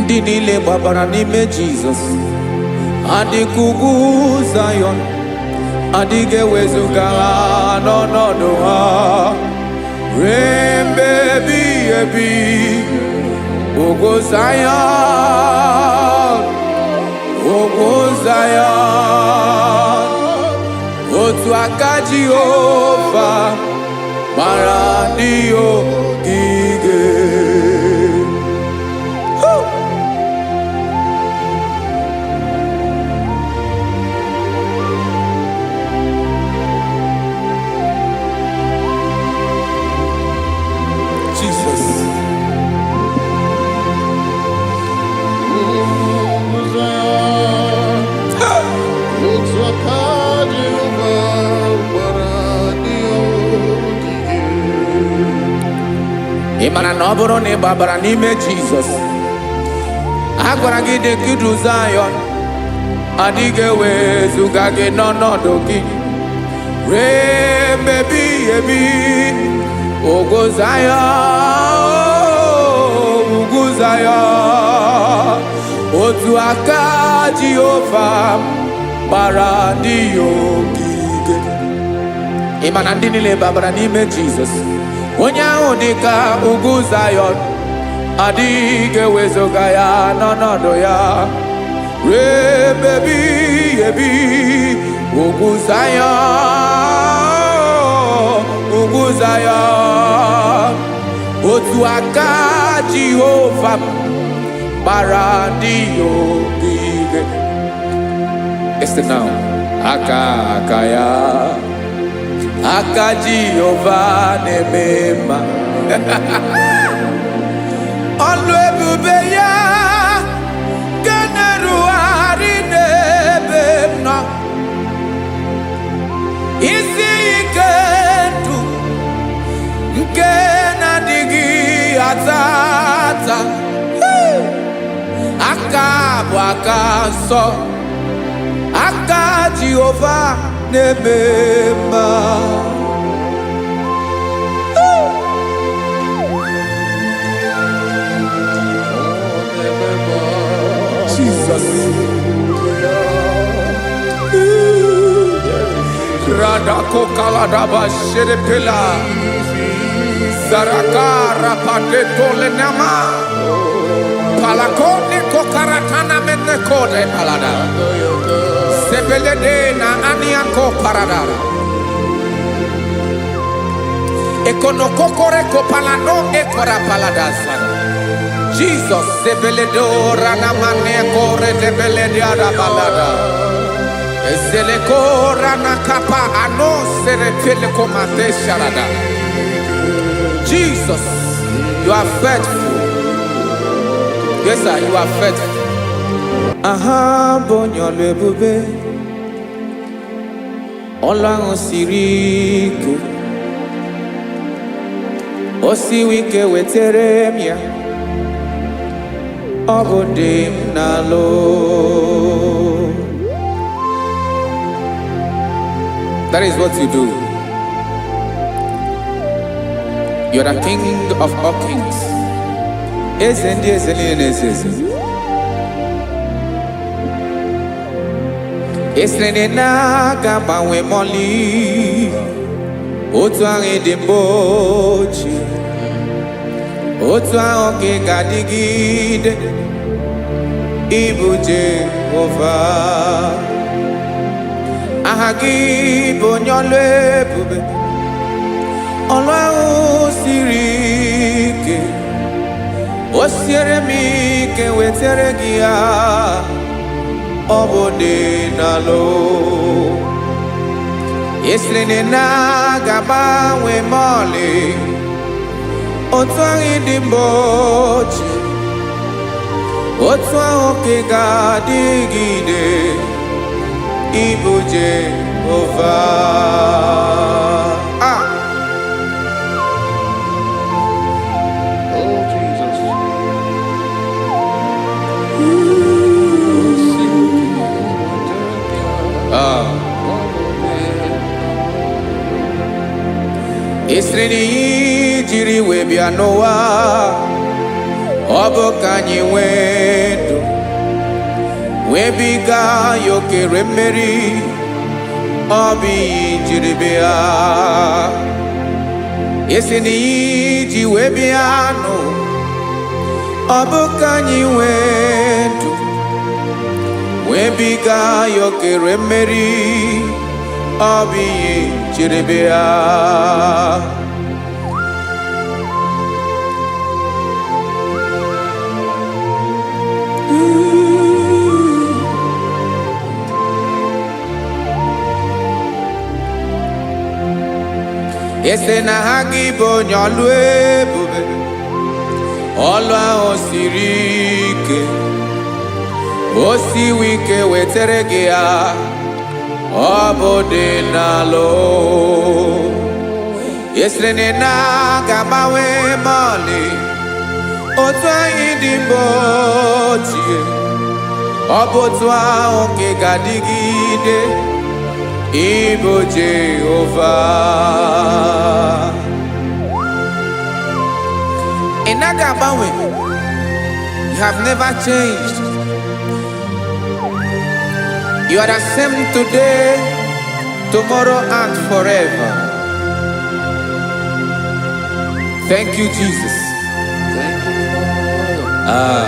Ndị niile gbabara n'ime Jizọs adịka ugwu Zayọn, adịghị ewezuga ha n'ọnọdụ ha ruo mgbe ebighị ebi. Ugwu Zayọn, ugwu Zayọn, otu aka Jehova gbara ndị ogige. Woo! Jesus. Otu aka Jehova gbara ndị ogige. Ị mara na ọ bụrụ na ị gbabara n'ime Jizọs, a gwara gị dị ka idu Zayọn, adịghị ewezuga gị n'ọnọdụ gị ruo mgbe ebighị ebi. Ugwu Zayọn, ugwu Zayọn, otu aka Jehova gbara ndị ya ogige. Ị ma na ndị niile babara n'ime Jizọs, onye ahụ dị ka ugwu Zayọn, adịghị ewezuga ya n'ọnọdụ ya ruo ebe ebighị ebi. Ugwu Zayọn, ugwu Zayọn, otu aka Jehova m gbara ndị ya ogige. Listen now. Aka aka ya, aka Jehova na-eme mma. Ọlụ ebube ya nke na-erugharị n'ebe m nọ. Isi ike ndụ nke na-adịghị ata ata. Aka bụ aka nsọ, aka Jehova na-eme mma. Ọ na-eme mma. Jesus. Radako kaladaba sherepela. Zaraka rapateto lenama. Palakone kokaratana menekode palada. Sebelede na aniako paradara. Ekonokokore kopalano ekora paladasa. Jesus sebeledo ranamane kore debelede balada. Ezeleko ranakapa ano serepele komate sharada. Jesus, you are faithful. Yes, sir, you are faithful. Aha bụ onye ọlụ ebube, ọlụ ahụ siri ike, o siwi ike wetere m ya, ọ bụ dị m n'alụ. That is what you do. You're the king of all kings. Eze ndị eze niile na-eze eze. Esiri na aga gbanwe mọlị, otu ahụ ị dị mbụ ochie, otu ahụ ka ị ga-adịgide, ịbụ Jehova. Aha gị bụ onye ọlụ ebube, ọlụ ahụ siri ike, o siere m ike wetere gị ya, ọ bụ dị n'alụ. Esiri na ga-agbanwe ma ọlị, otu ahụ ị dị mbụ ochie, otu ahụ ka ị ga-adịgide, ịbụ Jehova. Ah! Oh, Jesus. Ah. Esiri na iyi jiri wee bịa n'ụwa, Ọ bụ ka anyị nwee ndụ, nwebiga ya okere mmeri, ọ bụ ihe jiri bịa. Esi na ihe iji wee bịa nụ, ọ bụ ka anyị nwee ndụ, nwebiga ya okere mmeri, ọ bụ ihe jiri bịa. Ese na ha gị bụ onye ọlụ ebube, ọlụ ahụ siri ike, o siwi ike wetere gị ya, ọ bụ dị n'alụ. Esiri na ị na-aga agbanwe ma ọlị, otu anyị dị mbụ ochie, ọ bụ otu ahụ ka ị ga-adịgide, ịbụ Jehova. Ị naghị agbanwe. You have never changed. You are the same today, tomorrow, and forever. Thank you, Jesus. Thank you, Lord. Ah.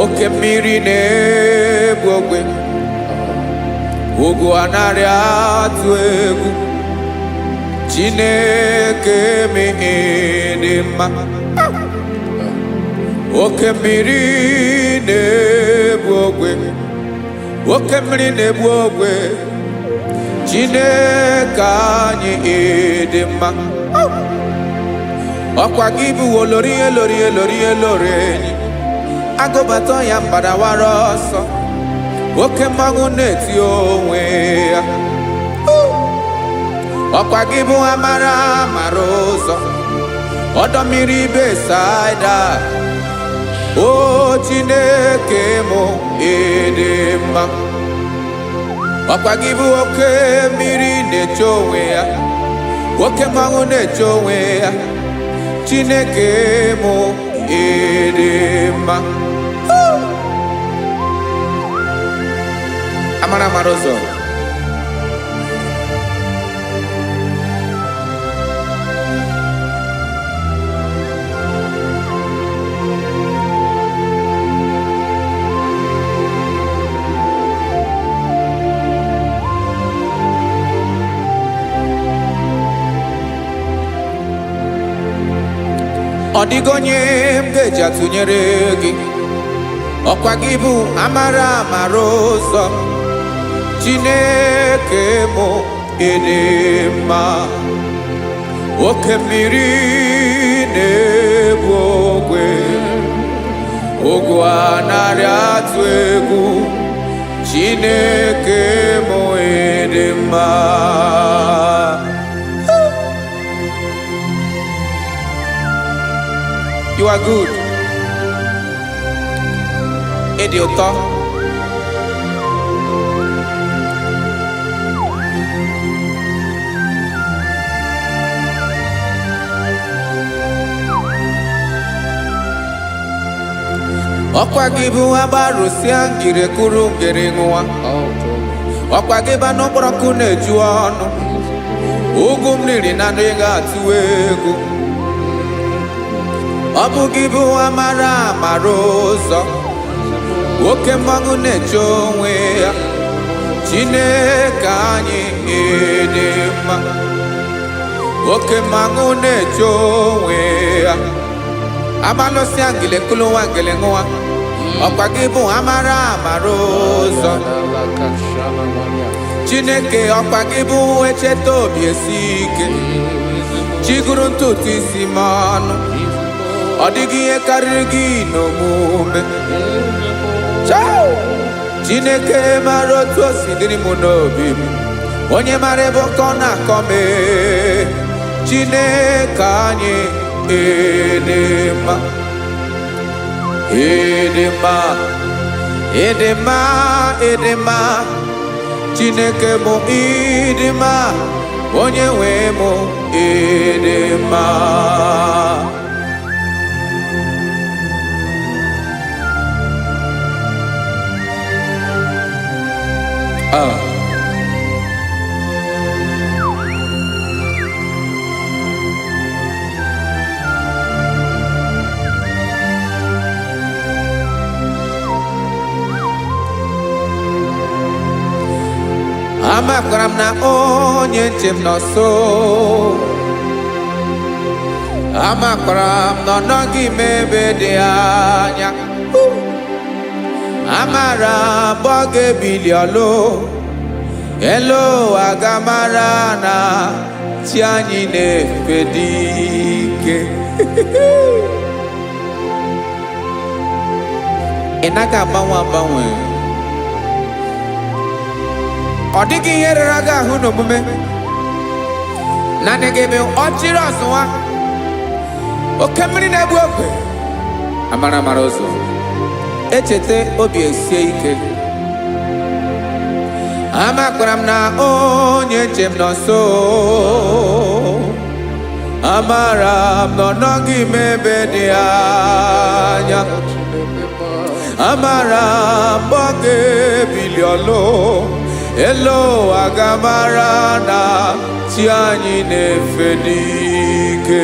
Oke mmiri na-egbu ogwe, ugwu anaghị atụ egwu. Chineke m dị mma. Oke mmiri na-egbu ogwe, oke mmiri na-egbu ogwe. Chineke anyị dị mma. Ọkwa gị bụ olori elori elori elori enyi. Agụbata ya mgbadawara ọsọ. Oke mmanwụ na-eti onwe ya. Ọkwa gị bụ amara mara ụzọ. Ọdọ mmiri Besaida. O Chineke mụ ịdị mma. Ọkwa gị bụ oke mmiri na-eche onwe ya. Oke mmanwụ na-eche onwe ya. Chineke mụ ịdị mma. Amara mara ụzọ. Ọ dịghị onye m ga-eji atụnyere gị. Ọkwa gị bụ amara amara ụzọ. Chineke mụ ịdị mma. Oke mmiri na-egbu ogwe, ogwu anaghị atụ egwu. Chineke mụ ịdị mma. You are good. Ịdị ụtọ. Ọkwa gị bụ agbarụsịa ngiri kuru ngiri ṅụwa. Oh, glory. Ọkwa gị bụ anụ mkpọrọkụ na-eju ọnụ. Ugwu m riri na ndị ga-atụ egwu. Ọ bụ gị bụ amara amara ụzọ. Oke mmanwụ na-eche onwe ya. Chineke anyị ịdị mma. Oke mmanwụ na-eche onwe ya. Amalụsịa ngele kulu nwa ngele ṅụwa. Ọkwa gị bụ amara amara ụzọ. Chineke ọkwa gị bụ echeta obi esi ike. Chiguru ntutu isi m ọnụ. Ọ dịghị ihe karịrị gị n'omume. Chao! Chineke mara otu o si dịrị m n'obi m. Onye mara ebe ọkọ na-akọ m ee. Chineke anyị ịdị mma. Ịdị mma. Ịdị mma, ịdị mma, Chineke mụ, ịdị mma, onye nwe mụ, ịdị mma. Ah. Amakwara m na onye nche m nọ nso. Amakwara m na ọ nọghị m ebe dị anya. Amara m ọ ga-ebili ọlụ elu ụwa, ga-amara na chi anyị na-efe dị ike. Ị naghị agbanwe agbanwe. Ọ dịghị ihe rere gị ahụ n'omume. Naanị gị bụ ọchịrị ọzụwa, oke mmiri na-egbu ogwe, amara amara ụzọ, echeta obi esie ike. Amakwara m na onye nche m nọ nso. Amara m na ọ nọghị m ebe dị anya. Amara m ọ ga-ebili ọlụ elu ụwa, ga-amara na chi anyị na-efe n'ike.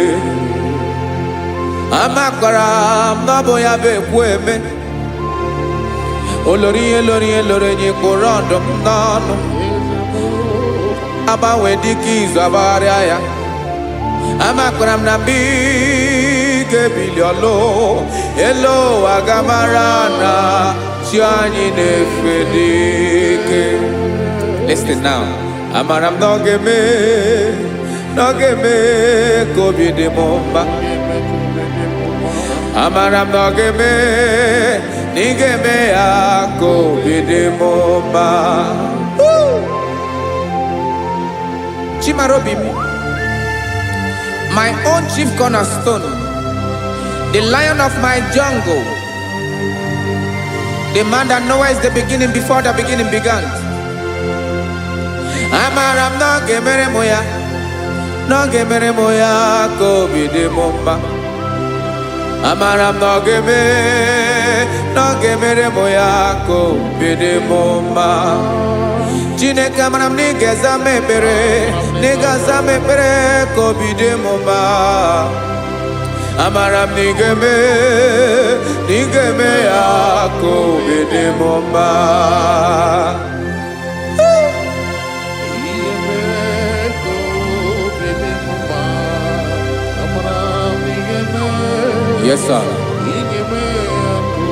Amakwara m na ọ bụ ya bụ ekwu eme olori ihe lori ihe lori enyi kpụrụ ọdụm n'ọnụ, agbanwe dịka izu agbagharịa ya. Amakwara m na mgbe ị ga-ebili ọlụ elu ụwa, ga-amara na chi anyị na-efe n'ike. Listen now. Amara m na ọ ga-eme, na ọ ga-eme ka obi dị m mma. Amara m na ọ ga-eme, na ị ga-eme ya ka obi dị m mma. Woo! Chimarobi m, my own chief cornerstone, the lion of my jungle, the man that knows the beginning before the beginning began. Amara m na ọ ga-emere m ya, na ọ ga-emere m ya ka obi dị m mma. Amara m na ọ ga-eme, na ọ ga-emere m ya ka obi dị m mma. Chineke, amara m na ị ga-aza m ekpere, na ị ga-aza m ekpere ka obi dị m mma. Amara m na ị ga-eme, na ị ga-eme ya ka obi dị m mma. Ihe mee ka obi dị m mma. Amara m ị ga-eme. Yes, sir. Ị ga-eme ya ka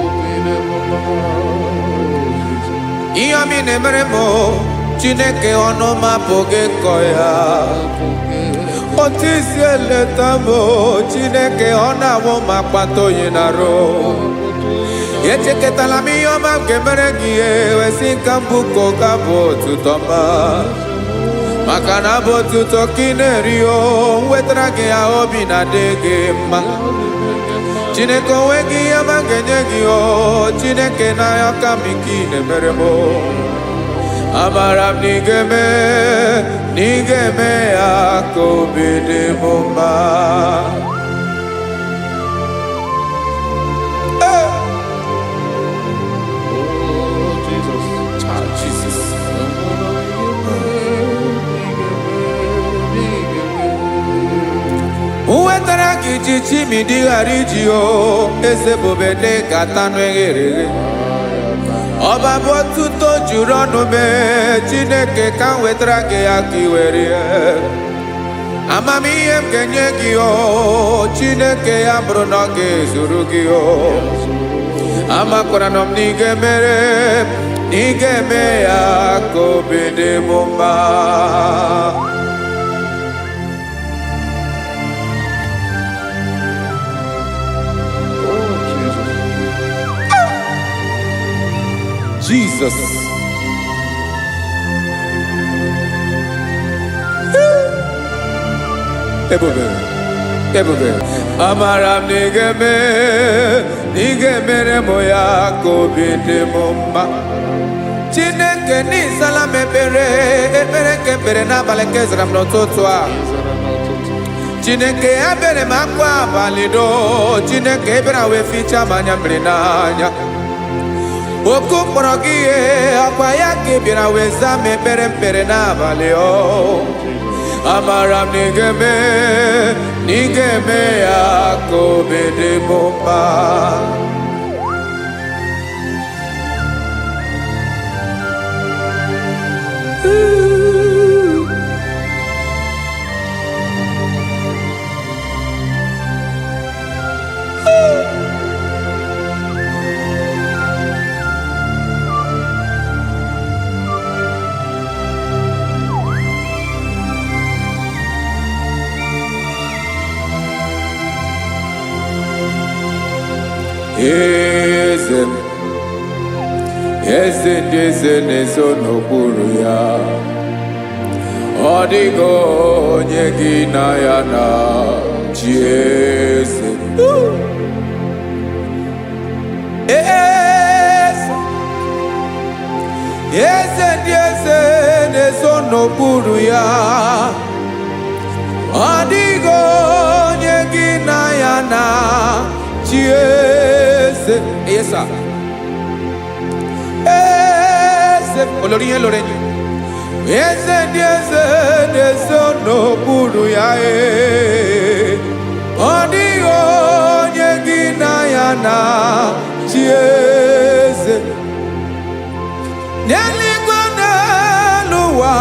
obi dị m mma. Ihe ọma ị na-emere m o, Chineke, ọnụ m apụghị ịkọ ya. Otu isi eleta m o, Chineke, ọ na-awụ m akpata oyi na-arụ. Echekọtala m ihe ọma m ga-emere gị, wesị ka mbụ ka ụka bụ otuto ọma, maka na abụ otuto ka ị na-eri o nwetara gị ya, obi na-adị gị mma. Chineke, onwe gị ihe ọma m ga-enye gị o Chineke, n'anya ka m ike ị na-emere m o. Amara m na ị ga-eme, na ị ga-eme ya ka obi dị m mma. Hey! Oh, Jesus. Ah, Jesus. Amara m ị ga-eme, ị ga-eme, ị ga-eme. Nwetara gị ji chimidi ghara iji o eze bube dị ka tanụ eghere eghe. Ọba bụ otuto juru ọnụ mee. Chineke, ka m wetara gị ya ka ị were ya. Amamihe m ga-enye gị o Chineke, ya bụrụ na ọ ga-ezuru gị o. Amakwara na m na ị ga-emere, na ị ga-eme ya ka obi dị m mma. Oh, Jesus. Jesus. Ebube. Ebube. Amara m na ị ga-eme, na ị ga-emere m ya ka obi dị m mma. Chineke n'ịzala m ekpere, ekpere nke ekpere n'abalị nke zara m n'ụtụtụ a. Ịzara n'ụtụtụ. Chineke ebere m akwa abalị doo, Chineke ebere wee fichaa m anya mmiri n'anya. Oku kpọrọ gị ihe, ọkwa ya ka ị bịara wee zaa m ekpere m kpere n'abalị o. Amara m na ị ga-eme, na ị ga-eme ya ka obi dị m mma. Eze m, eze ndị eze na-ezo n'okpuru ya. Ọ dịghị onye gị na ya na chi eze. Eze, eze ndị eze na-ezo n'okpuru ya. Ọ dịghị onye gị na ya na chi eze. Yes, sir. Eze, olórí ihe lórí enyi. Eze ndị eze na-ezo n'okpuru ya ee. Ọ dịghị onye gị na ya na chi eze. N'eluigwe n'elu ụwa,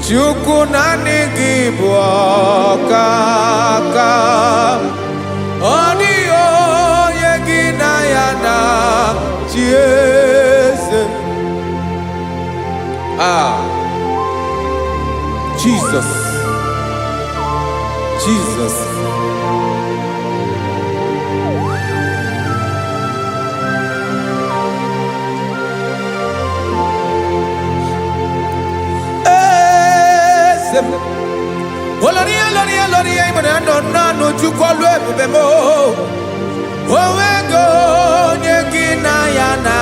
Chukwu naanị gị bụ ọkaka. Ọ dịghị onye gị na ya na chi eze. Ah, Jesus, Jesus. Eze m. Olórí olórí olórí ìmọ̀nà nọ nánú Chukwu ọlụ ebube m. Onwego onye gị na ya na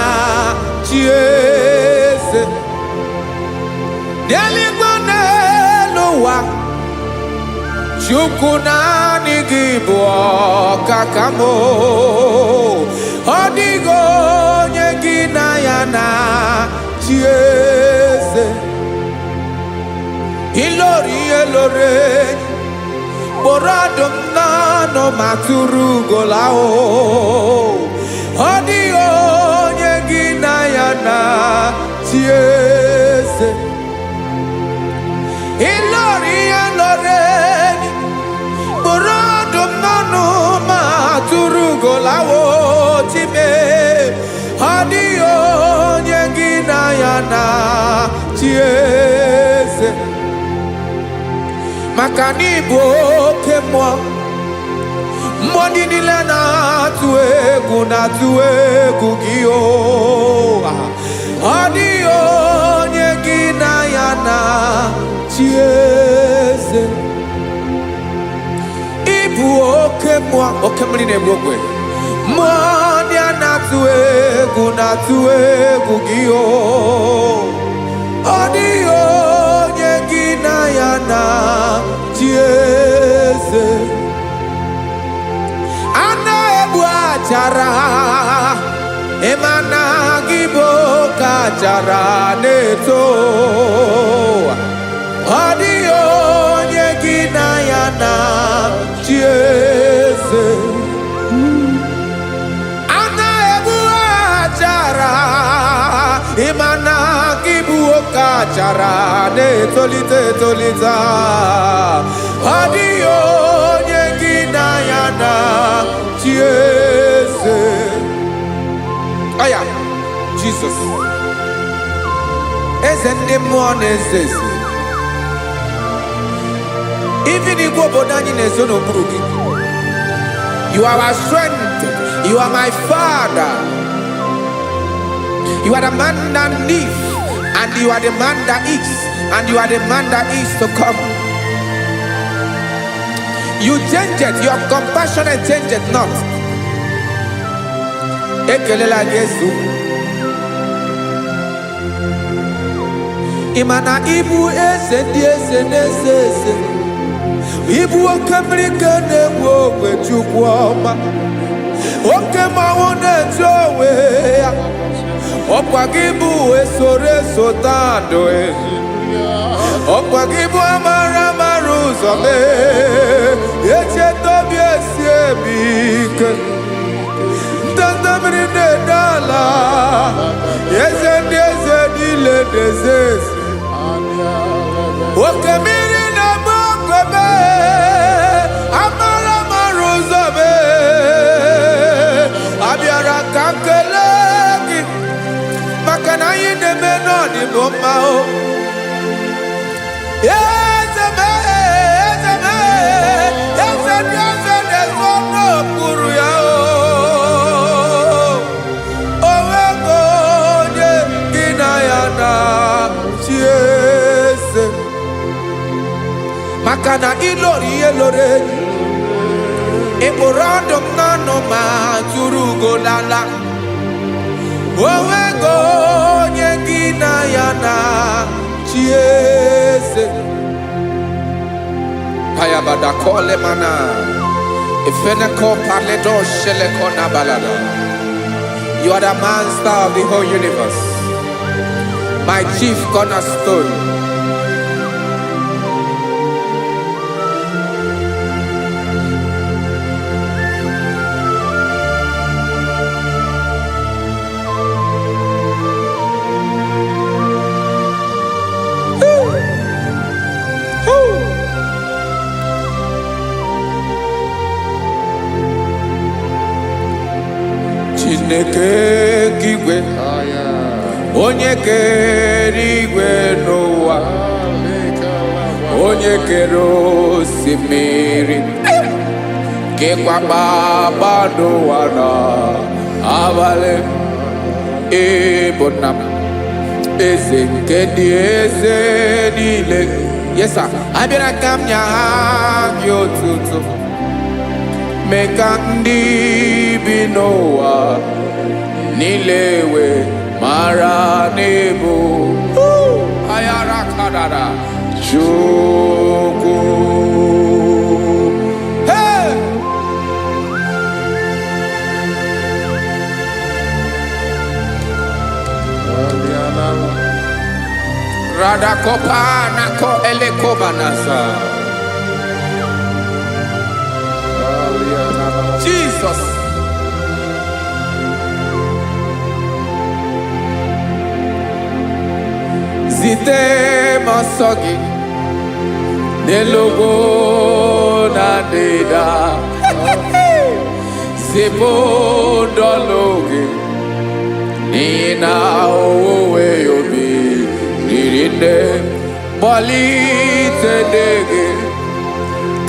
chi eze. N'eluigwe n'elu ụwa, Chukwu naanị gị bụ ọkaka m. Ọ dịghị onye gị na ya na chi eze. Ilori ihe lore enyi, kpọrọ ọdụm n'ọnụ ma tụrụ ugola o. Ọ dịghị onye gị na ya na chi eze. Ilori ihe lore enyi, kpọrọ ọdụm n'ọnụ ma tụrụ ugola o chime. Ọ dịghị onye gị na ya na chi eze. Maka na ịbụ oke mmụọ, mmụọ ndị niile na-atụ egwu na-atụ egwu gị o. Ọ dịghị onye gị na ya na chi eze. Ịbụ oke mmụọ, oke mmiri na-egbu ogwe, mmụọ ndị a na-atụ egwu na-atụ egwu gị o. Ọ dịghị onye gị na ya na chi eze. A na-egbu achara, ịma na gị bụ oke achara na-eto. Ọ dịghị onye gị na ya na chi eze. A na-egbu achara, ịma na gị bụ oke achara na-etolite etolite. Ọ dịghị onye gị na ya na chi eze. Aya, Jizọs, eze ndị mmụọ na-eze eze. Even igwe obodo anyị na-ezo n'okpuru gị. You are our strength. You are my father. You are the man that lives, and you are the man that is, and you are the man that is to come. You change it, your compassion change it not. Ekelela gị Yesu. Ị ma na ịbụ eze ndị eze na-eze eze. Ịbụ oke mmiri ka na-egbu ogwe, Chukwu ọma. Oke mmanwụ na-etu onwe ya. Ọkwa gị bụ esoro eso tandụ. Ọkwa gị bụ amara mara ụzọ mee. Echeta obi esi eme ike. Ndanda mmiri na-ede ala. Eze ndị eze niile na-eze eze. Oke mmiri na-agba ogwe, amara mara ụzọ mee. Abịara ka m kelee gị maka na anyị na-eme n'ọdịbụ mma o. Eze m, eze m, eze ndị eze na-ezo n'okpuru ya o. O nwego onye gị na ya na-achị eze. Maka na ịlọrọ ihe lọrọ enyi. Ị kpụrụ ọdụm n'ọnụ ma tụrụ ugo lala. O nwego onye gị na ya na-achị eze. Payabada kole mana. Ifeneko paledo sheleko na balada. You are the master of the whole universe. My chief cornerstone. Woo. Chineke nke igwe, onye kere igwe n'ụwa, onye kere osimiri, kekwa kpakpando ụwa na abalị, ịbụ nna m, eze nke ndị eze niile. Yes sir, abịara ka m nye ha gị otuto, mee ka ndị bi n'ụwa niile wee mara n'ịbụ ayara kadara Chukwu. Hey! Radakopa nako elekobanasa. Jesus. Zite m ọsọ gị n'elu ugwu na ndịda. Zipụ ndọlụ gị n'ihi na owuwe obi riri nne. Kpọlite ndị gị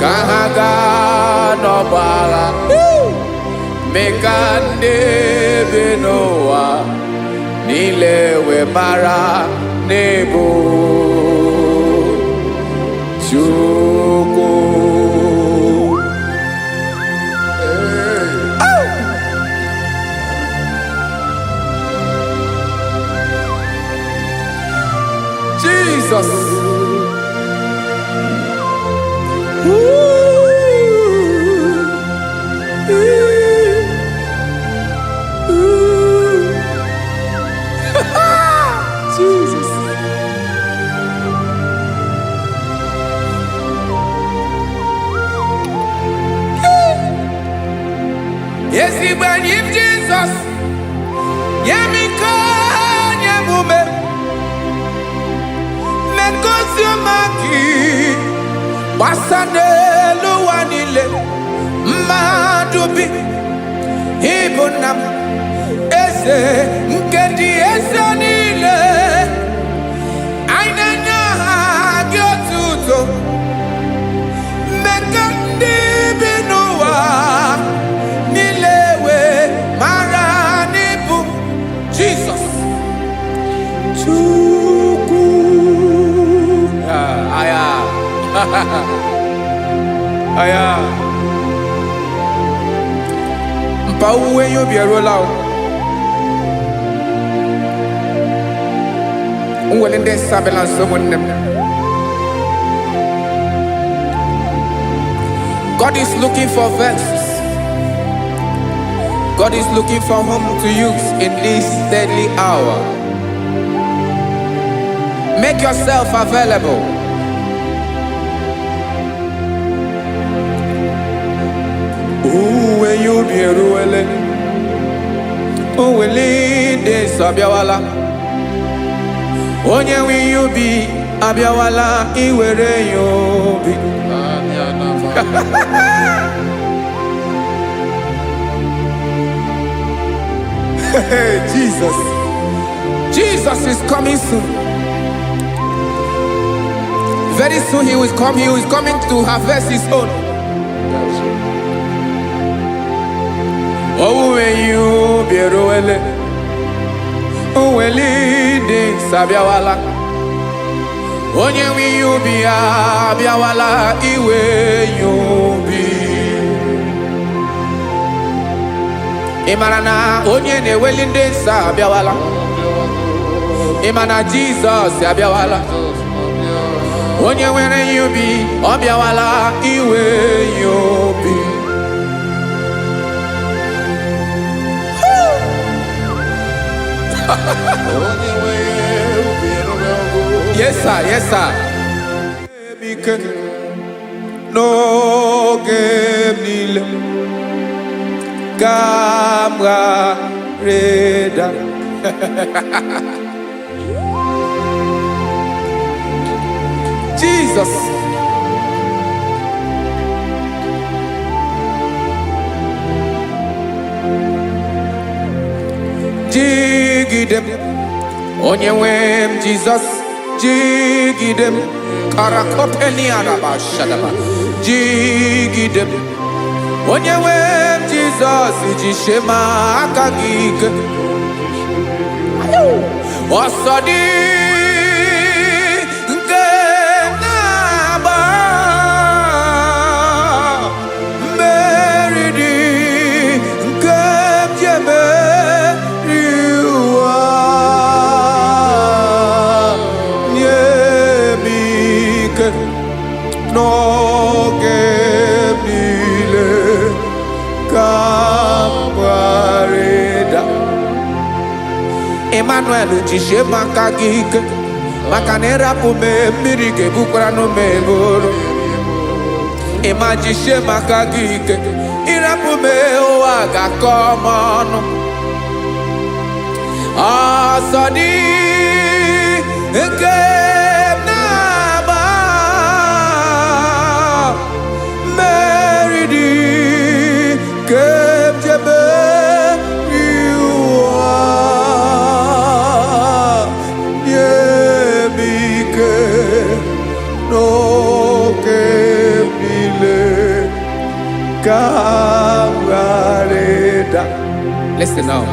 ka ha gaa n'ọgbọ agha. Mee ka ndị bi n'ụwa niile wee mara n'ịbụ Chukwu. Hey. Jesus. Ooh. Ooh. Ooh. Jesus. Ezigbo enyi m Jizọs, nye m ike, nye m ume, mee ka ozi ọma gị gbasa n'elu ụwa niile. Mmadụ bi ịbụ nna m, eze nke ndị eze niile. Anyị na-enye aha gị otuto. Mee ka ndị bi n'ụwa niile wee mara n'ịbụ Jizọs Chukwu. Ah, aya. Aya. Mpa owuwe ihe ubi eruola o. Nwere ndị nsọ abịala nso, ụmụnne m. God is looking for vessels. God is looking for whom to use in this deadly hour. Make yourself available. Owuwe ihe ubi eruwele. Owele ndị nsọ abịawala. Onye nwe ihe ubi abịawala iwere ya obi. Anya na ma. Hey, Jesus. Jesus is coming soon. Very soon he will come. He is coming to harvest his own. That's it. Owuwe ihe ubi eruwele. Owele ndị nsọ abịawala. Onye nwe ihe ubi ya abịawala iwe ya obi. Ị mara na onye na-eweli ndị nsọ abịawala. Ị ma na Jizọs abịawala. Jizọs abịa. Onye nwere ihe ubi ọ bịawala iwe ya obi. Onye nwe ubi erugo. Yes sir, yes sir. Ike n'oge m niile ka m ghara ịda. Jesus. Jigide m, onye nwe m Jizọs, jigide m. Karakopeniaraba shadaba. Jigide m, onye nwe m Jizọs, jisie m aka gị ike. Ọsọ dị nke na-agba, mmeri dị nke m ji emeri ụwa. Nye m ike n'oge m niile ka m ghara ịda. Emmanuel, jisie m aka gị ike, maka na ịrapụ m, mmiri ga-ebukwara n'ume eburu. Ịma jisie m aka gị ike, ịrapụ m, ụwa ga-akọ m ọnụ. Ọsọ dị nke m na-agba, mmeri dị nke m ji emeri ụwa. Nye m ike n'oge m niile ka m ghara ịda. Listen now.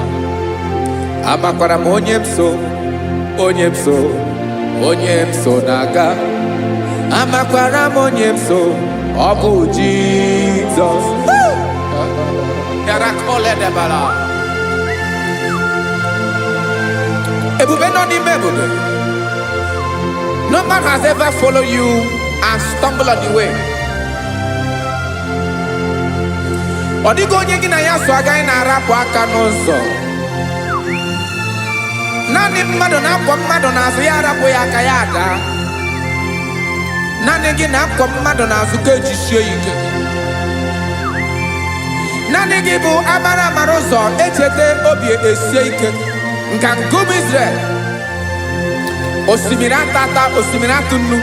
Amakwara m onye m so, onye m so, onye m so na-aga. Amakwara m onye m so, ọ bụ Jizọs. Yarakoledebala. Ebube nọ n'ime ebube. No man has ever followed you and stumbled on the way. Ọ dịghị onye gị na ya so agaghị na-arapụ aka n'ụzọ. Naanị mmadụ na-akwọ mmadụ n'azụ ya arapụ ya aka ya daa. Naanị gị na-akwọ mmadụ n'azụ ka ejisie ya ike. Naanị gị bụ amara amara ụzọ echeta obi esie ike. Nka nkume Israel. Osimiri atata, osimiri atụ nnu.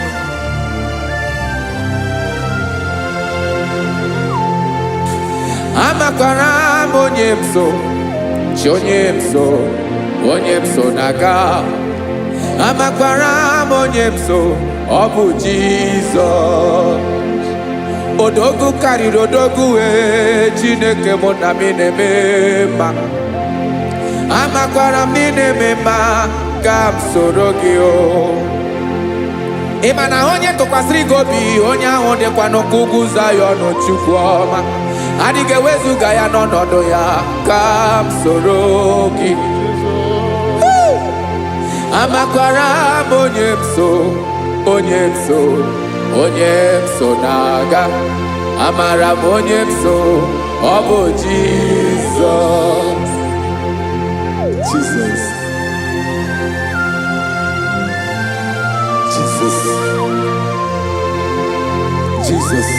Amakwara m onye m so, chi onye m so, onye m so na-aga. Amakwara m onye m so, ọ bụ Jizọs. Odogwu karịrị odogwu wee, Chineke mụ na m na-eme mma. Amakwara m na ị na-eme mma, ka m soro gị o. Ị ma na onye tụkwasịrị gị obi, onye ahụ dịkwa n'ụkwụ ugwu Zayọn. Chukwu ọma, adịghị ewezuga ya n'ọnọdụ ya. Ka m soro gị, amakwara m onye m so, onye m so, onye m so na-aga. Amara m onye m so, ọ bụ Jizọs. Jesus. Jesus. Jesus.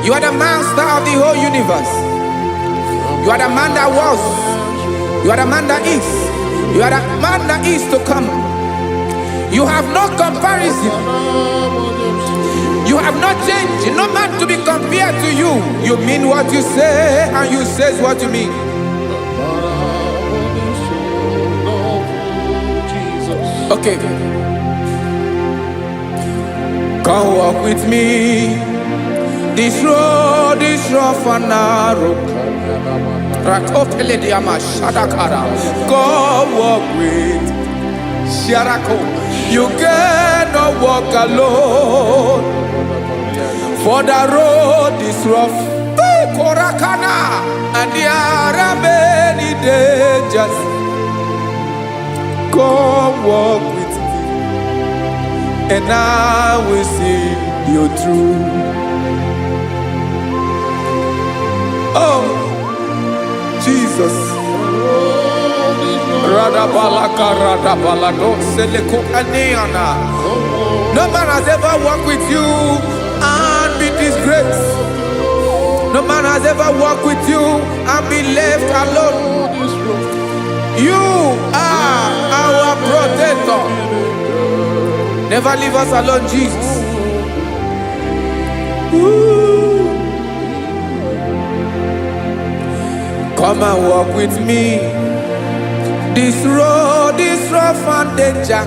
You are the master of the whole universe. You are the man that was. You are the man that is. You are the man that is to come. You have no comparison. You have not changed. No man to be compared to you. You mean what you say, and you say what you mean. Jesus. Okay. Come walk with me. This road is rough and narrow. Rakopelediama shadakara. Come walk with Sharako. You cannot walk alone. For the road is rough. Korakana. And there are many dangers. Come walk with me, and I will see you through. Oh, Jesus. Radabalaka radabalado seleko aneana. No man has ever walked with you and be disgraced. No man has ever walked with you and be left alone. You are our protector. Never leave us alone, Jesus. Ooh. Come and walk with me. This road is rough and danger.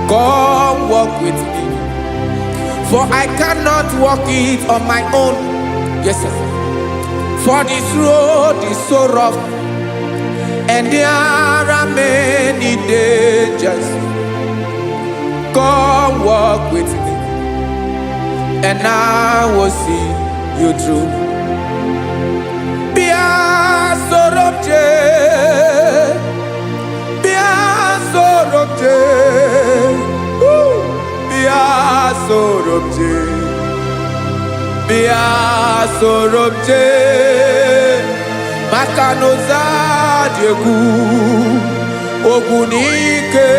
Come walk with me. For I cannot walk it on my own. Yes, sir. For this road is so rough, and there are many dangers. Come walk with me, and I will see you through. Bịa soro m jee, bịa soro m jee, woo! Bịa soro m jee, bịa soro m jee, maka na ụzọ dị egwu, ogwu n'ike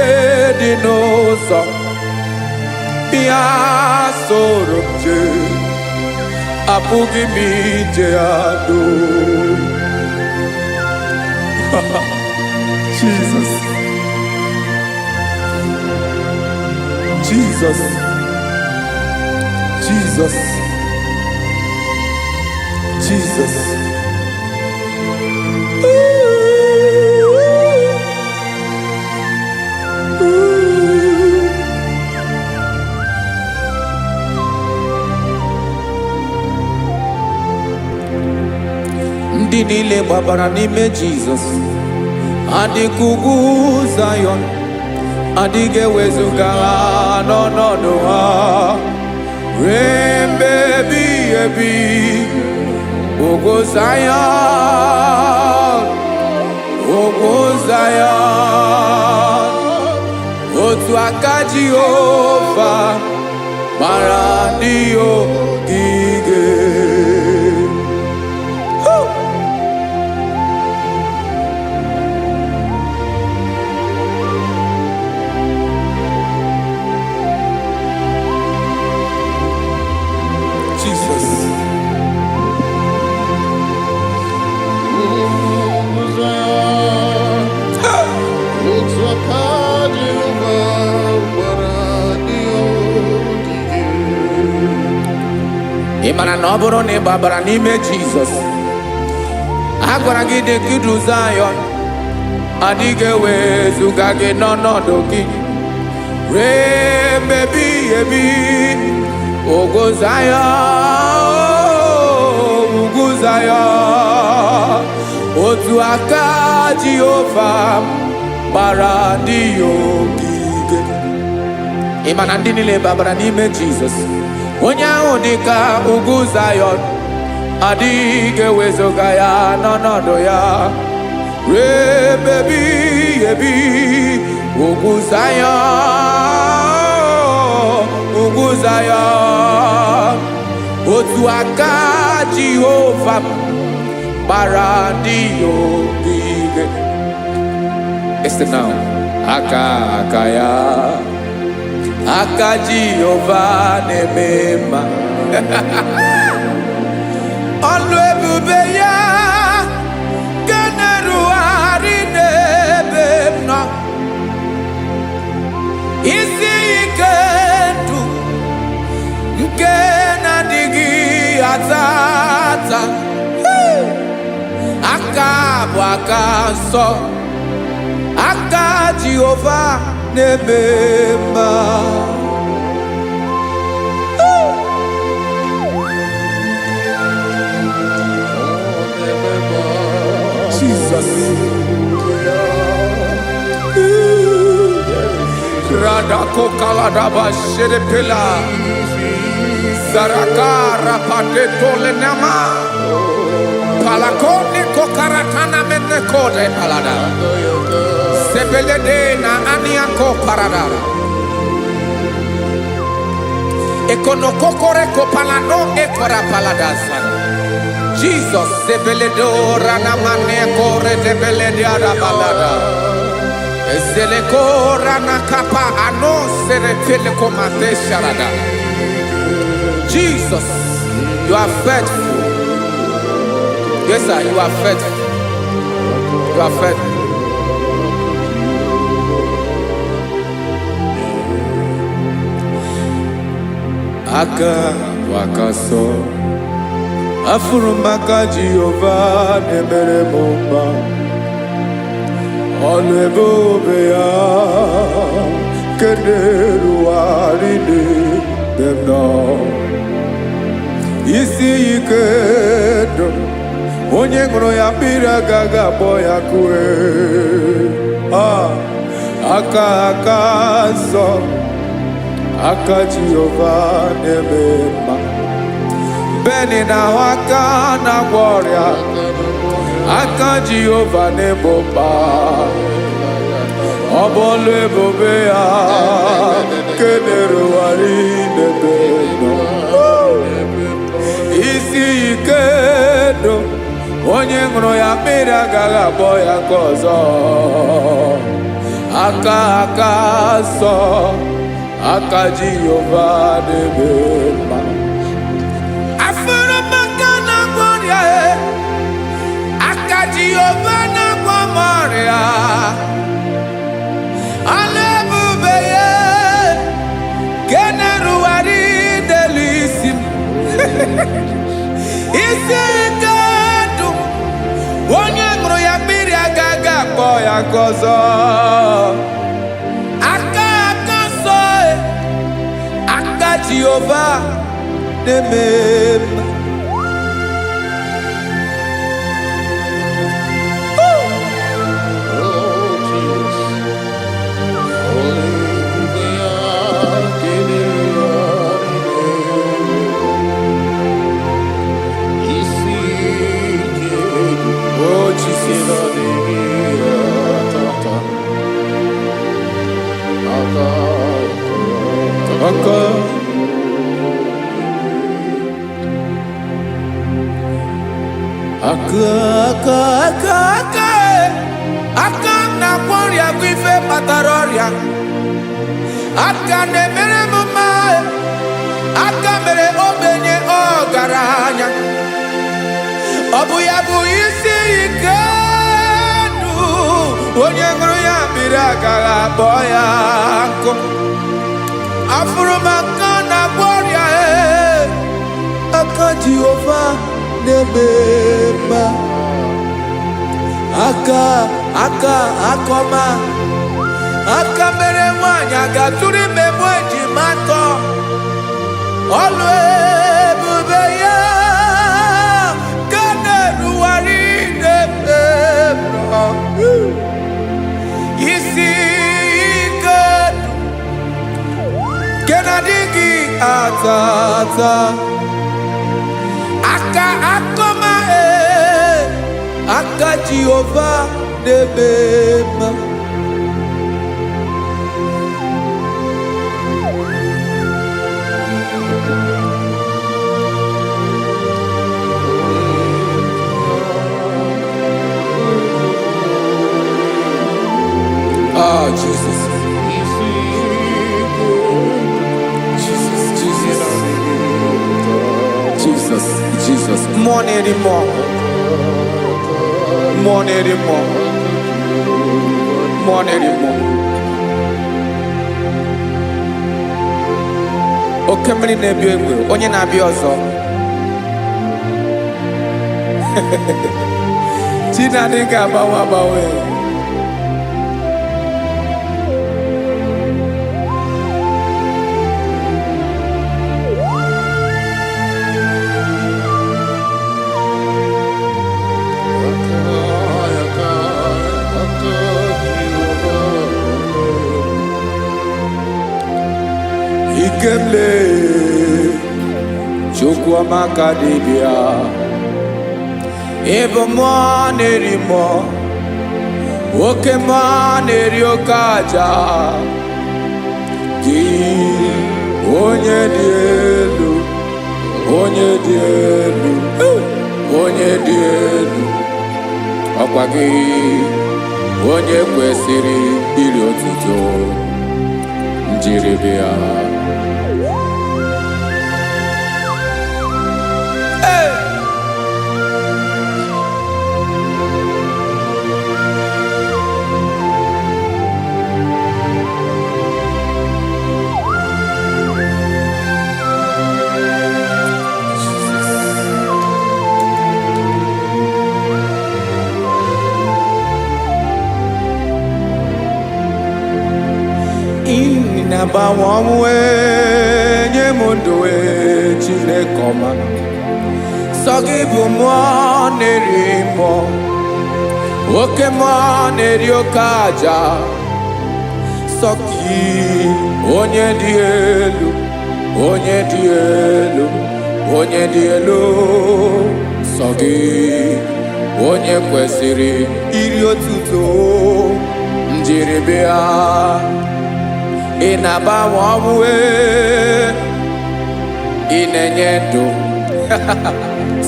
dị n'ụzọ. Bịa soro m jee, apụghị m ije ya doo. Jesus. Jesus. Jesus. Jesus. Ooh, ooh. Ndị niile gbabara n'ime Jizọs adịka ugwu Zayọn, adịghị ewezuga ha n'ọnọdụ ha ruo mgbe ebighị ebi. Ugwu Zayọn, ugwu Zayọn, otu aka Jehova gbara ndị ogige. Woo! Jesus. Ugwu Zayọn, otu aka Jehova gbara ndị ogige. Ị mara na ọ bụrụ na ị gbabara n'ime Jizọs, a gwara gị dị ka idu Zayọn, adịghị ewezuga gị n'ọnọdụ gị ruo mgbe ebighị ebi. Ugwu Zayọn. Zayọn. Otu aka Jehova gbara ndị ya ogige. Ị ma na ndị niile babara n'ime Jizọs, onye ahụ dị ka ugwu Zayọn, adịghị ewezuga ya n'ọnọdụ ya ruo ebe ebighị ebi. Ugwu Zayọn, ugwu Zayọn, otu aka Jehova m gbara ndị ya ogige. Listen now. Aka aka ya, aka Jehova na-eme mma. Ọlụ ebube ya nke na-erugharị n'ebe m nọ. Isi ike ndụ nke na-adịghị ata ata. Aka bụ aka nsọ, aka Jehova na-eme mma. Jesus. Radako kaladaba shedepela. Zaraka rapateto lenama. Palakone kokaratana menekode palada. Sebelede na aniako paradara. Ekonokokore kopalano ekora paladasa. Jesus sebeledo ranamane kore debelede arabalada. Ezeleko ranakapa ano seretele komate sharada. Jesus, you are faithful. Yes, sir, you are faithful. You are faithful. Aka bụ aka sọ, afụrụ m aka Jehova na-emere m mma. Ọlụ ebube ya nke na-erugharị n'ebe m nọ. Isi ike ndụ, onye ṅụrụ ya mmiri agaghị akpọ ya kue. Ah, aka aka nsọ, aka Jehova na-eme mma. Beni na-ahụ aka na-agwọ ọrịa, aka Jehova na-egbo mkpa. Ọ bụ ọlụ ebube ya nke na-erugharị n'ebe nọ. Isi ike ndụ, onye ṅụrụ ya mmiri agaghị akpọ ya nke ọzọ. Aka aka nsọ, aka Jehova na-eme mma. Afụrụ m aka na-agwọ ọrịa e, aka Jehova na-agwọ m ọrịa. Ọlụ ebube ya nke na-erugharị n'elu isi m. Isi ike ndụ, onye ṅụrụ ya mmiri agaghị akpọ ya nke ọzọ. Aka aka nsọ e, aka Jehova na-eme mma. Oh, Jesus. Hallelujah. Isi ike Oh Jesus. Tata. Aka Aka aka aka aka aka e. Aka m na-agwọ ọrịa bụ ife kpatara ọrịa. Aka na-emere m mma e. Aka mere ogbenye ọgaranya. Ọ bụ ya bụ isi ike ndụ, onye ṅụrụ ya mmiri agaghị akpọ ya nkụ. Afụrụ m aka na-agwọ ọrịa e, aka Jehova na-eme mma. Aka aka akọma, aka mere nwaanyị aga-atụrụ ime mụ ejima atọ. Ọlụ ebube ya ka na tata. Aka akọma ee, aka Jehova na-eme mma. Ah, Jesus, Jesus, Jesus, Jesus, Jesus. Mmụọ na-eri mmụọ, mmụọ na-eri mmụọ, mmụọ na-eri mmụọ. Oke mmiri na-ebi egbe, onye na-abịa ọzọ. Chi na-adịghị agbanwe agbanwe. Ikemle Chukwuamaka dibịa, ịbụ mmụọ na-eri mmụọ, oke mmụọ na-eri oke aja. Gị onye dị elu, onye dị elu, onye dị elu, ọkwa gị onye kwesịrị iri otuto njiribịa. Na-agbanwe ọnwụ ee, nye m ndụ ee, Chineke ọma. Sọ gị bụ mmụọ na-eri mmụọ, oke mmụọ na-eri oke aja. Sọ gị onye dị elu, onye dị elu, onye dị elu. Sọ gị onye kwesịrị iri otuto njiribịa. Ị na-agbanwe ọnwụ ee, ị na-enye ndụ.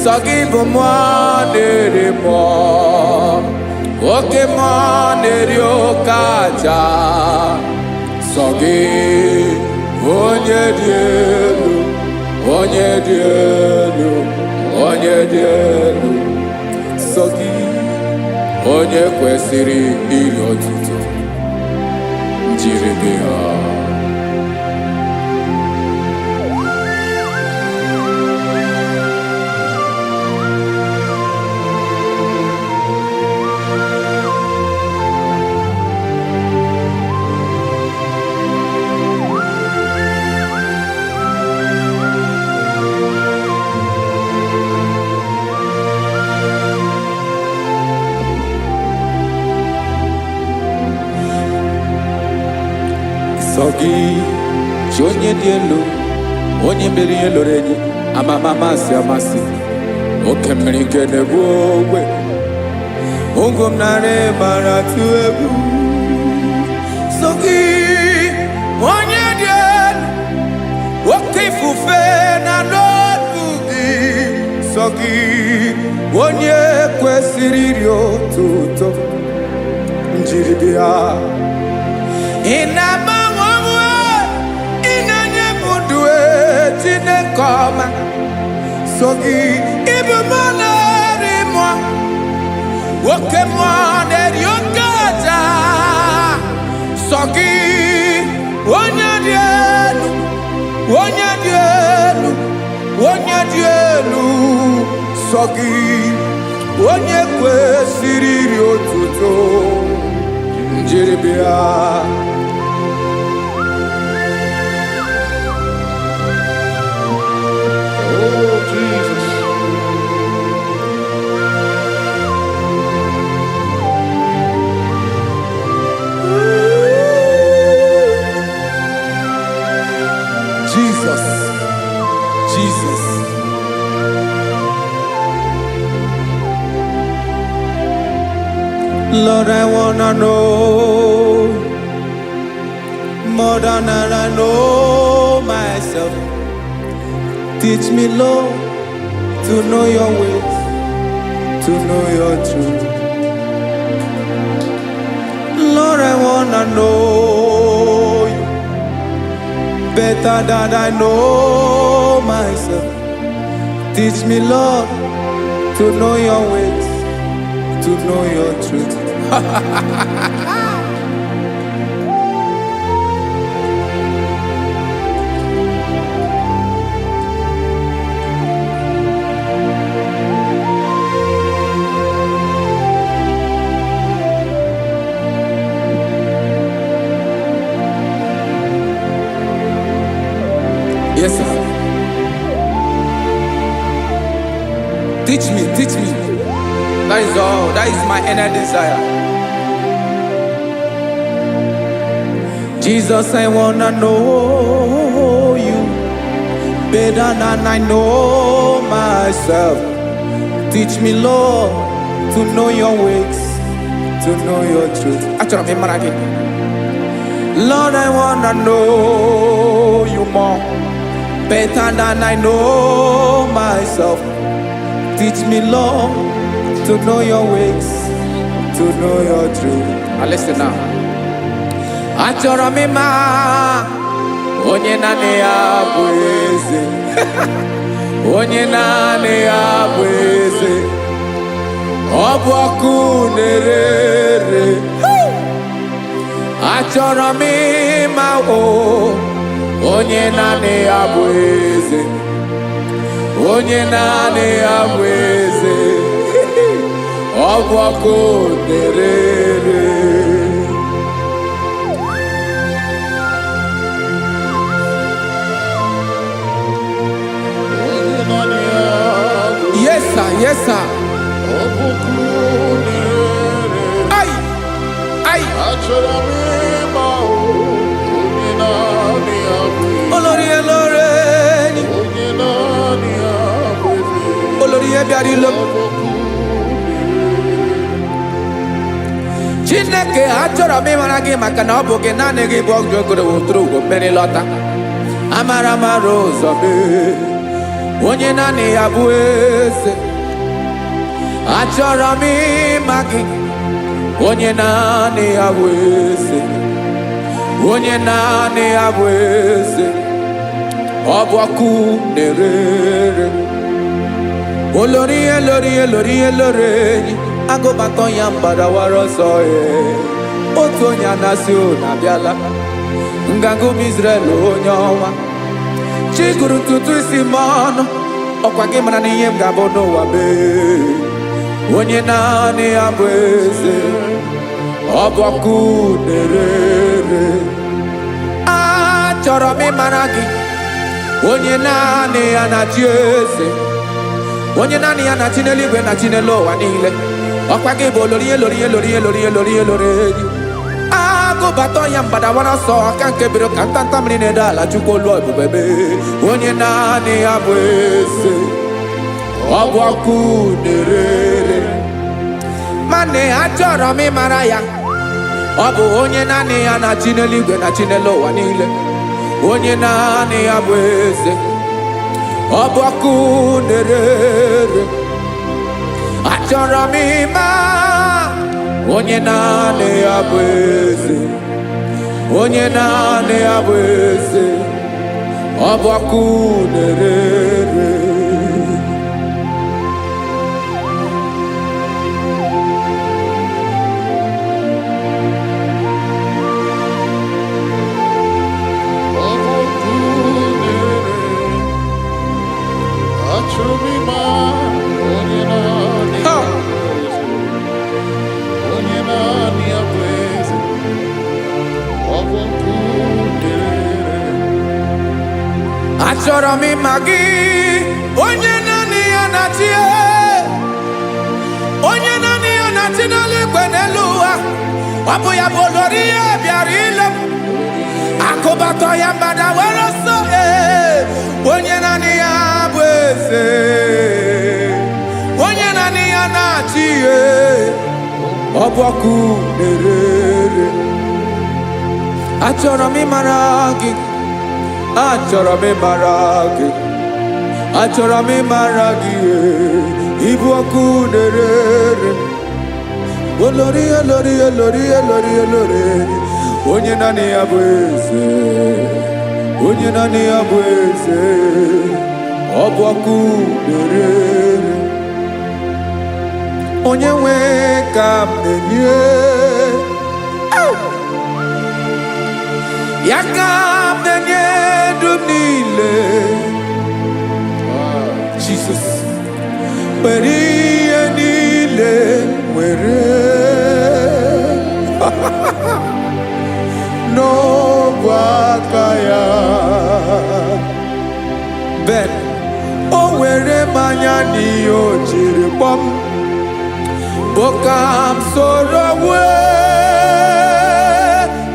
Sọ gị bụ mmụọ na-eri mmụọ, oke mmụọ na-eri oke aja. Sọ gị onye dị elu, onye dị elu, onye dị elu. Sọ gị onye kwesịrị iri otuto njiribịa. Sọ gị chi onye dị elu, onye mere ihe loro enyi, amama amasị amasị, oke mmiri nke na-egbu ogwe, ugwu m nara mara tụ egwu. Sọ gị onye dị elu, oke ifufe na n'otu gị. Sọ gị onye kwesịrị iri otuto njiribịa. Ị na-agbanwe ọnwụ, ị na-enye m ndụ ee, Chineke ọma. So gị ịbụ mmụọ na-eri mmụọ, oke mmụọ na-eri oke aja. Sọ gị onye dị elu, onye dị elu, onye dị elu. Sọ gị onye kwesịrị iri otuto njiribịa. Oh, Jesus. Jesus. Lord, I wanna know more than I know myself. Teach me, Lord, to know your ways, to know your truth. Lord, I wanna know you better than I know myself. Teach me, Lord, to know your ways, to know your truth. Yes, sir. Teach me, teach me. That is all. That is my inner desire. Jesus, I wanna know you better than I know myself. Teach me, Lord, to know your ways, to know your truth. Achọrọ m ịmara gị. Lord, I wanna know you more, better than I know myself. Teach me, Lord, to know your ways, to know your truth. Now listen now. Achọrọ m ịma onye naanị ya bụ eze, onye naanị ya bụ eze. Ọ bụ ọkụ na-ere ere. Achọrọ m ịma o onye naanị ya bụ eze, onye naanị ya bụ eze. Ọ bụ ọkụ na-ere ere. Onye naanị ya bụ Yes, sir. Yes, sir. Ọ bụ ọkụ na-ere. Ai, ai. Achọrọ m ịma o, onye naanị ya bụ eze. Olórí elóore ni. Onye naanị ya bụ eze. Olórí ihe bịara ilo. Ọ bụ ọkụ na-ere. Chineke, achọrọ m ịmara gị maka na ọ bụ gị naanị gị bụ ọgụ ogoro woturu ugo mmeri lọta. Amara mara ụzọ mee. Onye naanị ya bụ eze. Achọrọ m ịma gị. Onye naanị ya bụ eze. Onye naanị ya bụ eze. Ọ bụ ọkụ na-ere ere. Olórí elórí elórí elórí enyi agụbatọ ya mgbadawara ọsọ ee. Otu onye anasị unu abịala nganga ụmụ Israel, onye ọnwa chi gụrụ ntutu isi m ọnụ, ọkwa gị mara na ihe m ga-abụ n'ụwa mee. Onye naanị ya bụ eze, ọ bụ ọkụ na-ere ere. Achọrọ m ịmara gị, onye naanị ya na-achị eze, onye naanị ya na-achị n'eluigwe na chi n'elu ụwa niile. Ọkwa gị bụ olori elori elori elori elori elori enyi agụbata ya mgbadawara ọsọ aka nke biro ka ntanta mmiri na-ede ala. Chukwu olu ebube mee, onye naanị ya bụ eze, ọ bụ ọkụ na-ere ere. Mana achọrọ m ịmara ya, ọ bụ onye naanị ya na-achị n'eluigwe na chi n'elu ụwa niile, onye naanị ya bụ eze, ọ bụ ọkụ na-ere ere. Achọrọ m ịma onye naanị ya bụ eze, onye naanị ya bụ eze, ọ bụ ọkụ na-ere ere. Ọ bụ ọkụ na-ere. Achọrọ m ịma onye naanị Ha! ya bụ eze. Onye naanị ya bụ eze. Ọ bụ ọkụ na-ere. Achọrọ m ịma gị, onye naanị ya na-achị, onye naanị ya na-achị n'eluigwe n'elu ụwa. Ọ bụ ya bụ olori ihe bịara ile m akụbatọ ya mgbada were ọsọ ee. Onye naanị ya bụ eze, onye naanị ya na-achị ee. Ọ bụ ọkụ na-ere ere. Achọrọ m ịmara gị, achọrọ m ịmara gị, achọrọ m ịmara gị, ịbụ ọkụ na-ere ere. Olori, olori, olori, olori, olori, onye naanị ya bụ eze, onye naanị ya bụ eze, ọ bụ ọkụ na-ere ere. Onye nwe ka m na-enye ya, ka m na-enye ndụ m niile. Jesus, were ihe niile, were n'ogwe aka ya. Ben o were mmanya n'ihe o jiri kpọm bụ ka m soro wee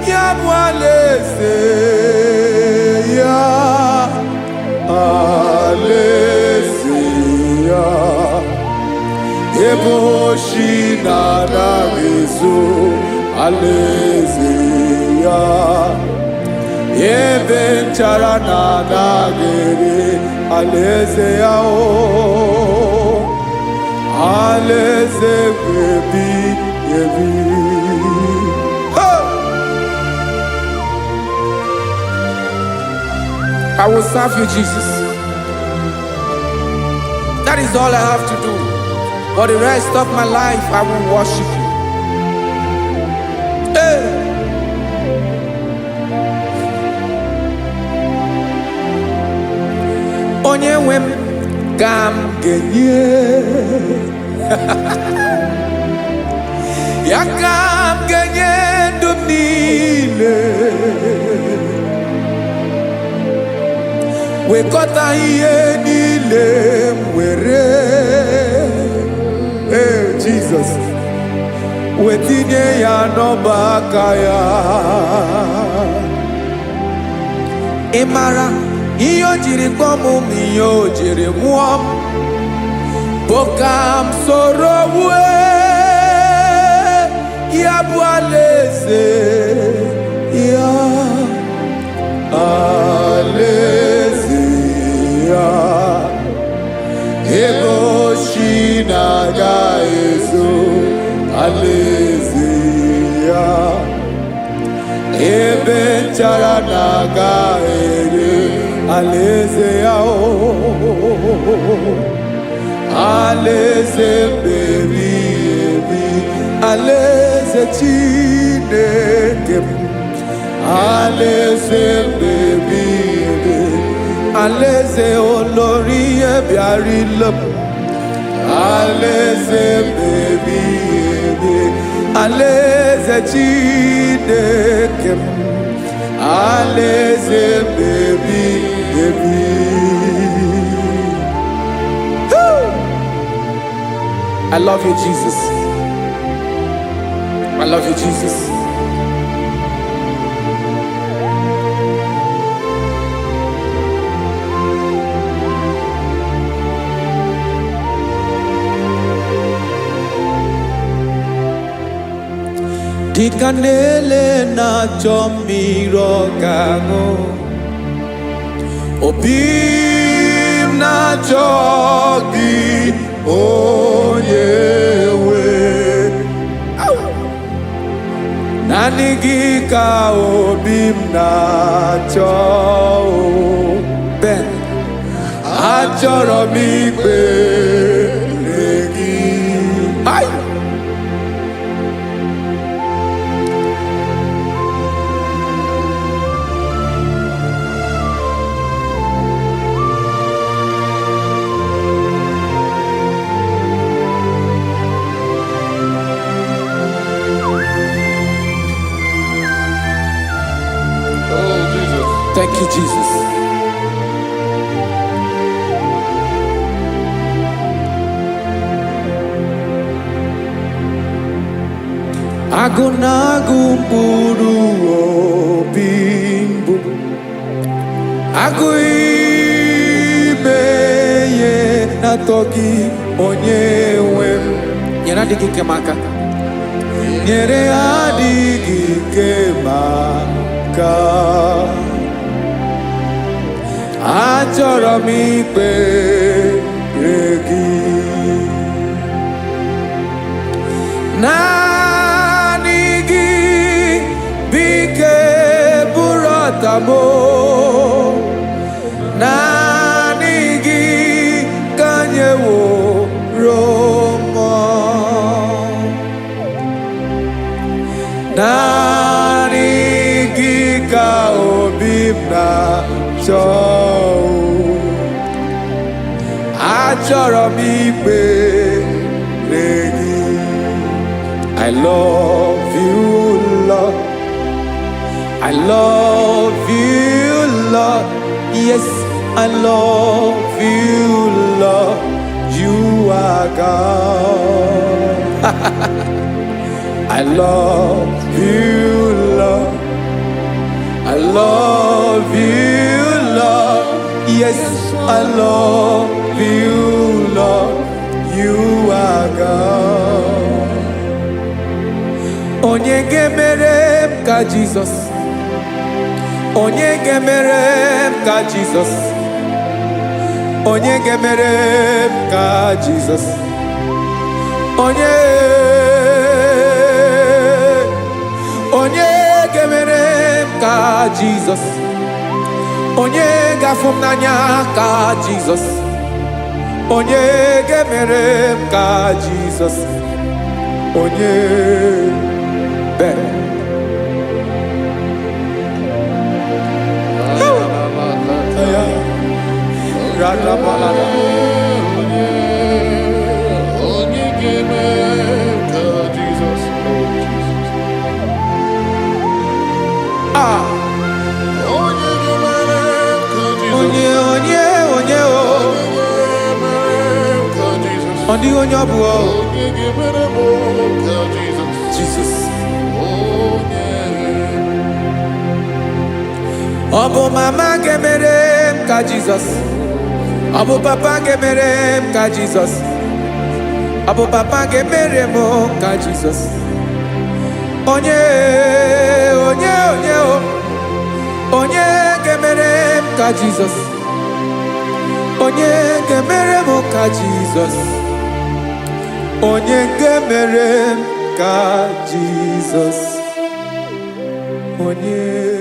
ya bụ alaeze ya, alaeze ya, ebe oshi na-anaghị ezo, alaeze ya, ebe nchara na-anaghị ere, alaeze ya, o alaeze ebi ebi. Hey! I will serve you, Jesus. That is all I have to do. For the rest of my life, I will worship you. Hey! Onye nwe m ka m ga-enye ya, ka m ga-enye ndụ m niile, wekọta ihe niile m were. Ee, Jizọs, wetinye ya n'ọba aka ya. Ị mara ihe o jiri kpọọ m ma ihe o jiri mụọ m bụ ka m soro wue ya bụ alaeze ya, alaeze ya, ebe oshi na-aga ezo, alaeze ya, ebe nchara na-aga ere, alaeze ya, o alaeze mbebi ebi, alaeze Chineke m, alaeze mbebi ebi, alaeze olori ihe bịara ile m, alaeze mbebi ebi, alaeze Chineke m, alaeze mbebi ebi. Woo! I love you, Jesus. I love you, Jesus. Dịka na-ele na-achọ mmiri ọ ga-aṅụ, obi m na-achọ gị, onye nwe. Naanị gị ka obi m na-achọ o. Ben, achọrọ m ikpere gị. Ai! Oh, Jesus. Thank you, Jesus. Agụ na-agụ mkpụrụ obi mbụ, agụ ime ihe na-atọ gị, onye nwe m. Nyere adịghị ike m aka. Nyere adịghị ike maka. Achọrọ m ikpere gị. Naanị gị bụ ike bụrụ ọta m. Naanị gị ka nyeworo mmụọ. Naanị gị ka obi m na-achọ. Achọrọ m ikpere gị. I love you, Lord. I love you, Lord. Yes, I love you, Lord. You are God. I love you, Lord. I love you, Lord. Yes, I love you, Lord. You are God. Onye ga-emere m ka Jizọs? Onye ga-emere m ka Jizọs? Onye ga-emere m ka Jizọs? Onye, onye ga-emere m ka Jizọs? Onye ga-afụ m n'anya ka Jizọs? Onye ga-emere m ka Jizọs? Onye be ya radabalada. Onye ga-eme ka Jizọs, oh Jesus. Ah. Onye ga-emere ka Jizọs. Onye, onye, onye o. Onye ga-emere ka Jizọs. Ọ dịghị onye ọ bụ o. Onye ga-emere m ka Jizọs. Jizọs. Onye. Ọ bụ mama ga-emere m ka Jizọs? Ọ bụ papa ga-emere m ka Jizọs? Ọ bụ papa ga-emere m ka Jizọs? Onye, onye, onye o. Onye ga-emere m ka Jizọs? Onye ga-emere m ka Jizọs? Onye ga-emere m ka Jizọs? Onye.